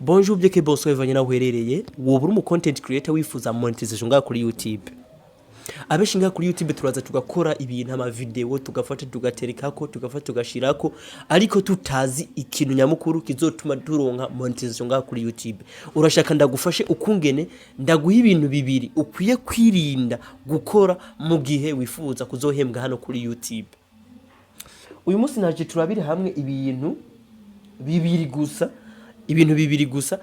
Bonjour, bien que bonsoir, bivanye naho uherereye. Woba uri umu content creator wifuza monetization ngaha kuri YouTube? Abenshi ngaha kuri YouTube turaza tugakora ibintu, ama video, tugafata tugaterekako, tugafata tugashirako, ariko tutazi ikintu nyamukuru kizotuma turonka monetization ngaha kuri YouTube. Urashaka ndagufashe ukungene ndaguha ibintu bibiri ukwiye kwirinda gukora mu gihe wifuza kuzohembwa hano kuri YouTube? Uyu munsi naje turabire hamwe ibintu bibiri gusa, ibintu bibiri gusa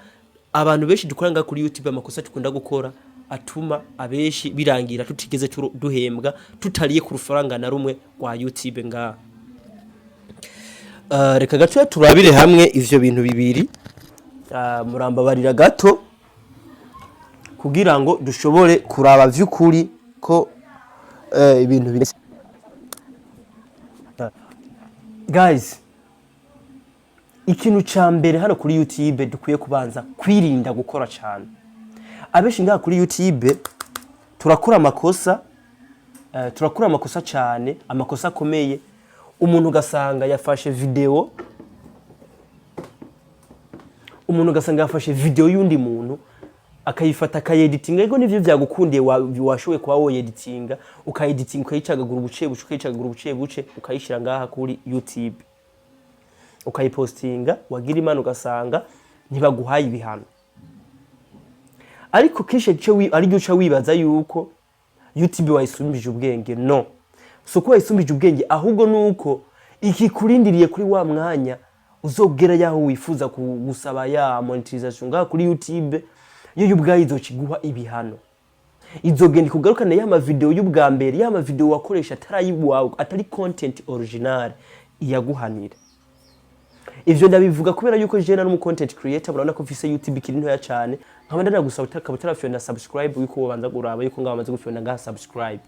abantu benshi dukora ngaha kuri YouTube, amakosa dukunda gukora atuma abenshi birangira tutigeze duhembwa, tutariye ku rufaranga na rumwe rwa YouTube ngaha. Reka gato turabire hamwe ivyo bintu bibiri. Murambabarira gato kugira ngo dushobore kuraba vy'ukuri ko ibintu bimeze. Guys, ikintu ca mbere hano kuri YouTube dukwiye kubanza kwirinda gukora cyane, abenshi ngaha kuri YouTube turakora amakosa, turakora amakosa cyane, amakosa akomeye. Umuntu ugasanga yafashe video, umuntu ugasanga yafashe video y'undi muntu, akayifata akayeditinga. Ego, nivyo vyagukundiye, washoboye kuba woyeditinga, ukayeditinga, ukayicagagura ubuce buce, ukayicagagura ubuce buce, ukayishira ngaha kuri YouTube, ukayipostinga. Wagira Imana ugasanga ntibaguhaye ibihano, ariko kenshi ico ari uca wibaza yuko YouTube wayisumbije ubwenge. No si uko wayisumbije ubwenge, ahubwo nuko ikikurindiriye kuri wa mwanya uzogera yaho wifuza gusaba ya monetization ngaha kuri YouTube, yo ubwayo izokiguha ibihano, izogenda ikugarukane ya mavideo y'ubwa mbere, ya mavideo wakoresha atari ayiwawe, atari content original, iyaguhanira. Ivyo ndabivuga kubera yuko je nari umu content creator. Murabona ko mfise YouTube ikiri ntoya cane, nkaba ndanagusaba utakaba utarafyonda subscribe yuko wobanza kuraba yuko ngaho bamaze gufyonda ngaha subscribe.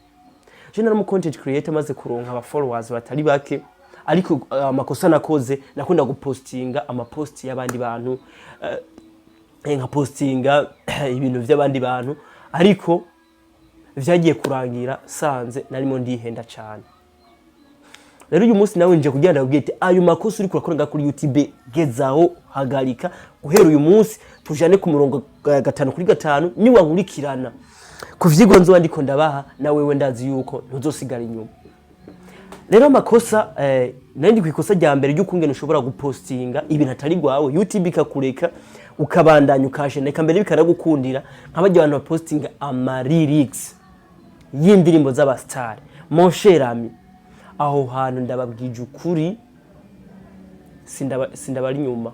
Je nari umu content creator maze kuronka aba followers batari bake, ariko amakosa nakoze, nakunda gupostinga amaposti y'abandi bantu, nkapostinga ibintu vy'abandi bantu, ariko vyagiye kurangira sanze narimo ndihenda cane. Rero uyu munsi nawe nje kugira ndabwire ati ayo makosa uriko urakora ngaha kuri YouTube, gezaho, hagarika. Guhera uyu munsi tujane ku murongo gatanu kuri gatanu. Niwankurikirana ku vyigwa nzoba ndiko ndabaha, na wewe ndazi yuko ntuzosigara inyuma. Rero amakosa, nari ndi kwikosa rya mbere ry'ukungene ushobora gupostinga ibintu atari gwawe, YouTube ikakureka ukabandanya ukashena, eka mbere bikanagukundira, nka barya abantu bapostinga ama lyrics y'indirimbo z'aba star. Mon cher ami, aho hantu ndababwije ukuri, sindabari inyuma,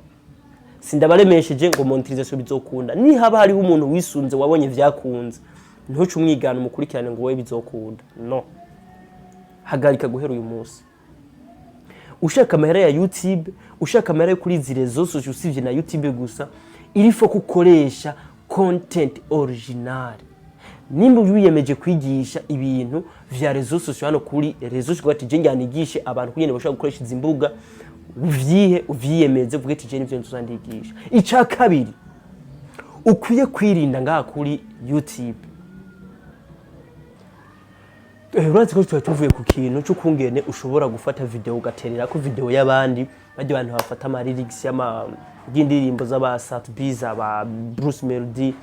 sindabaremesheje ngo monetization bizokunda. Nihaba hariho umuntu wisunze wabonye vyakunze, ntuce umwigana umukurikirane ngo wowe bizokunda. No hagarika guhera uyu munsi. Ushaka amahera ya YouTube, ushaka amahera yo kuri izi réseaux sociaux, usibye na YouTube gusa, il faut kukoresha content original. Nimba wiyemeje kwigisha ibintu vya réseaux sociaux hano kuri réseaux sociaux, ati je njyanigishe abantu kugira bashobora gukoresha izi mbuga, uvyihe, uvyiyemeze, uvuge ati je nivyo nzoza ndigisha. Ica kabiri ukwiye kwirinda ngaha kuri YouTube, urazi ko tuba tuvuye ku kintu c'ukungene ushobora gufata video ugaterera ko video y'abandi, barya abantu bafata ama lyrics y'indirimbo z'aba Sat-B, z'aba Bruce Melody,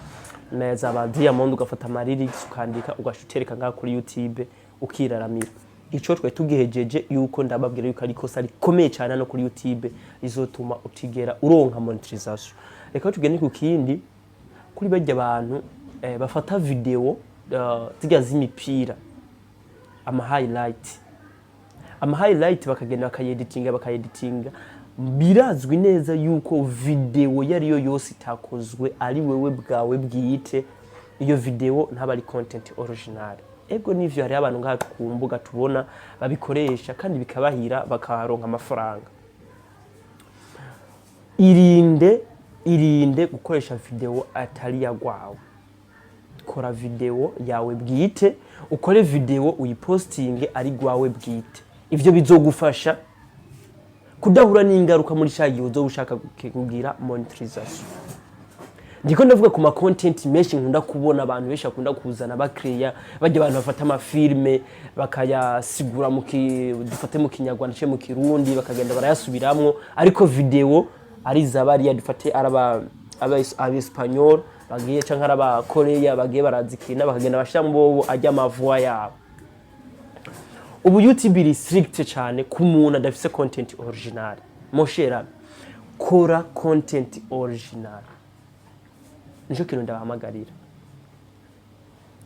na z'aba Diamond, ugafata ama lyrics ukandika, ugaca utereka ngaha kuri YouTube ukiraramira. Ico twari tugihejeje, yuko ndababwira yuko ari ikosa rikomeye cyane hano kuri YouTube rizotuma utigera uronka monetization. Reka tugende ku kindi, kuri barya abantu bafata video zirya z'imipira, ama highlight, ama highlight, bakagenda bakayeditinga, bakayeditinga. Birazwi neza yuko video iyo ariyo yose itakozwe ari wewe bwawe bwite, iyo video ntaba ari content original. Ego nivyo, hariho abantu ngaha ku mbuga tubona babikoresha kandi bikabahira, bakaronka amafaranga. Irinde, irinde gukoresha video atari yagwawe. Kora video yawe bwite, ukore video uyipostinge ari gwawe bwite. Ivyo bizogufasha kudahura n'ingaruka muri cya gihe uzoba ushaka kugira monetization. Ndiko ndavuga ku ma content menshi nkunda kubona abantu benshi bakunda kuzana bakreya, bajya abantu bafata amafilme bakayasigura mu dufate mu Kinyarwanda cyangwa mu Kirundi, bakagenda barayasubiramwo, ariko video ari zabariya dufate araba Abespanyol bagiye canke ari Abakoreya bagiye barazikina, bakagenda bashiramo bobo ajya ama voix yabo. Ubu YouTube iri strict cyane ku muntu adafise content original. Mon cher ami, kora content original, nico kintu ndabahamagarira.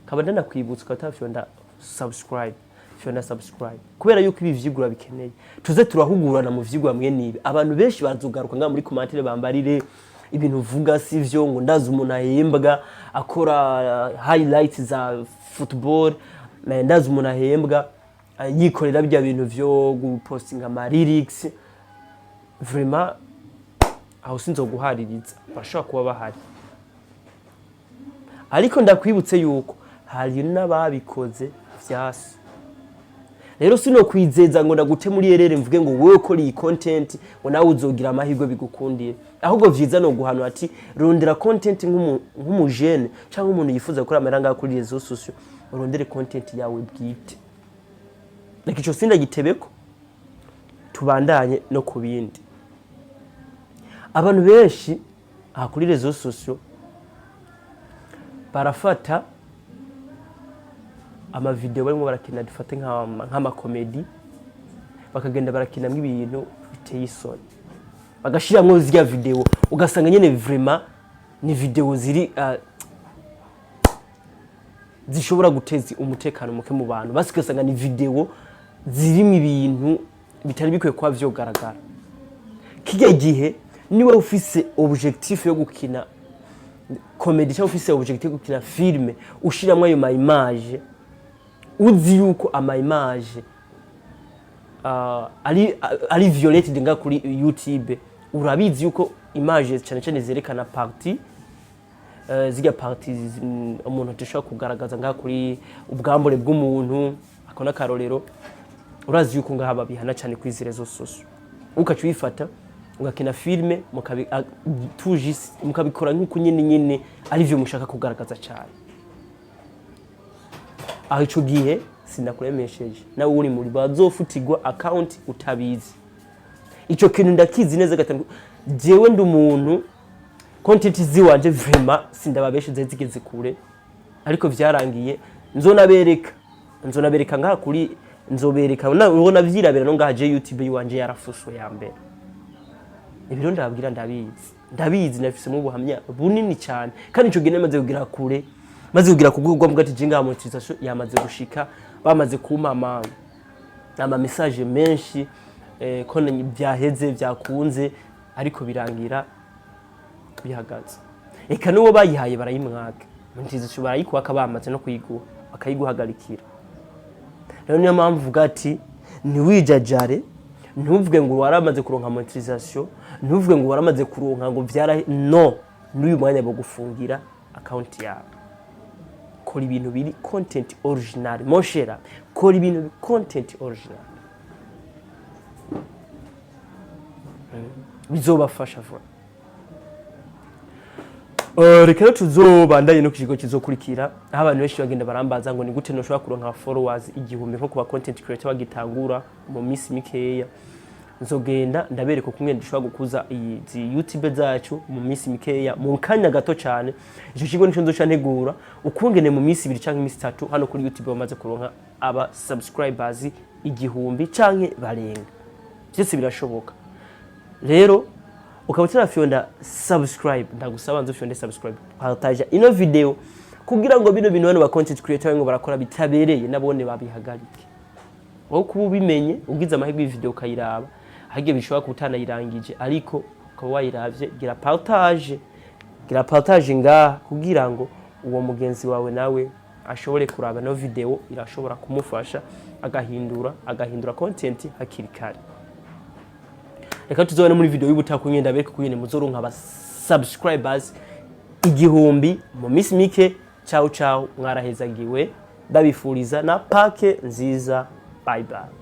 Kaba ndanakwibutsa, ukaba utafyonda subscribe, fyonda subscribe, kubera yuko ibi vyigwa bikeneye tuze turahugurana mu vyigwa mwe nibi. Abantu benshi bazogaruka ngaha muri commentaire bambarire ibintu uvuga sivyo, ngo ndazi umuntu ahembwa akora highlights za football, ndazi umuntu ahembwa yikorera bya bintu vyo gupostinga ama lyrics. Vraiment, aho sinzoguhaririza, bashobora kuba bahari, ariko ndakwibutse yuko hari n'ababikoze vyasi. Rero sino kwizeza ngo ndagute muri erere mvuge ngo wewe kora iyi content, ngo nawe uzogira amahirwe bigukundire. Ahubwo vyiza no guhanura ati rondera content nk'umujene cyangwa umuntu yifuza gukora amahera ngaha kuri réseaux sociaux, urondere content yawe bwite. Reka ico sindagitebeko, tubandanye no ku bindi. Abantu benshi aha kuri réseaux sociaux barafata amavideo barimo barakina, dufate nk'amakomedi, bakagenda barakinamo ibintu biteye isoni, bagashiramwo zirya video, ugasanga nyene vraiment ni video ziri zishobora guteza umutekano muke mu bantu. Basi ugasanga ni video zirimo ibintu bitari bikwiye kuba vyogaragara. Kirya gihe niwe ufise objectif yo gukina comédie cyangwa ufise objectif yo gukina filme, ushiramwo ayo ma image, uzi yuko ama image ari violated nga kuri YouTube. Urabizi yuko image cyane cyane zerekana partie zirya partie umuntu adashobora kugaragaza ngaha kuri ubwambure bw'umuntu, ako n'akarorero. Urazi yuko ngaha babihana cyane kuri izi réseaux sociaux, ukaca uyifata ugakina filme mukabikora nk'uko nyine nyine arivyo mushaka kugaragaza cyane. Aho ico gihe sinakuremesheje, nawe uri muri bazofutirwa account utabizi. Ico kintu ndakizi neza gatanu. Jewe ndi umuntu content ziwanje vraiment sindababeshe zari zigeze kure, ariko vyarangiye nzonabereka ngaha kuri, nzobereka ubona vyirabira no ngaha. Je YouTube yiwanje yarafuswe ya mbere. Ibiro ndababwira, ndabizi, ndabizi, nafisemo ubuhamya bunini cyane. Kandi ico gihe namaze kugera kure, maze kugera ku rwego mvuga ati je ngaha monétisation yamaze gushika, bamaze kumpa ama message menshi ko byaheze byakunze, ariko birangira bihagaze. Eka n'uwo bayihaye barayimwaka monétisation, barayikuwaka, bamaze no kuyiguha bakayiguhagarikira. Rero niyo mpamvu uvuga ati ntiwijajare, ntuvuge ngo waramaze kuronka monétisation, ntuvuge ngo waramaze kuronka ngo vyara no n'uyu mwanya bagufungira account yawe. Kora ibintu biri content original, mon cher, kora ibintu biri content original, bizobafasha vuba. Reka rero tuzobandanye no ku kigo kizokurikira, aho abantu benshi bagenda barambaza ngo ni gute noshobora kuronka followers 1000 nko ku ba content creator bagitangura mu minsi mikeya. Nzogenda ndabereka uko dushobora gukuza izi YouTube zacu mu minsi mikeya, mu kanya gato cyane. Ico kigo nico nzoca ntegura, ukungene mu minsi 2 canke iminsi 3 hano kuri YouTube bamaze kuronka aba subscribers 1000 canke barenga. Byose birashoboka. Rero ukaba utarafyonda subscribe, ndagusaba nzo ufyonde subscribe, partage ino video kugira ngo bino bintu bano ba content creator ngo barakora bitabereye nabone babihagarike. Wowe kuba ubimenye, ugize amahirwe iyi video ukayiraba, ahubwo bishobora kuba utanayirangije ariko ukaba wayiravye, gira partage, gira partage ngaha kugira ngo uwo mugenzi wawe nawe ashobore kuraba no video, irashobora kumufasha agahindura content hakiri kare. Reka tuzobone muri video y'ubutaha kugenda bereka kugenda muzoronka aba subscribers 1000 mu minsi mike. Ciao ciao, mwarahezagiwe, ndabifuriza na Pâques nziza. Bye bye.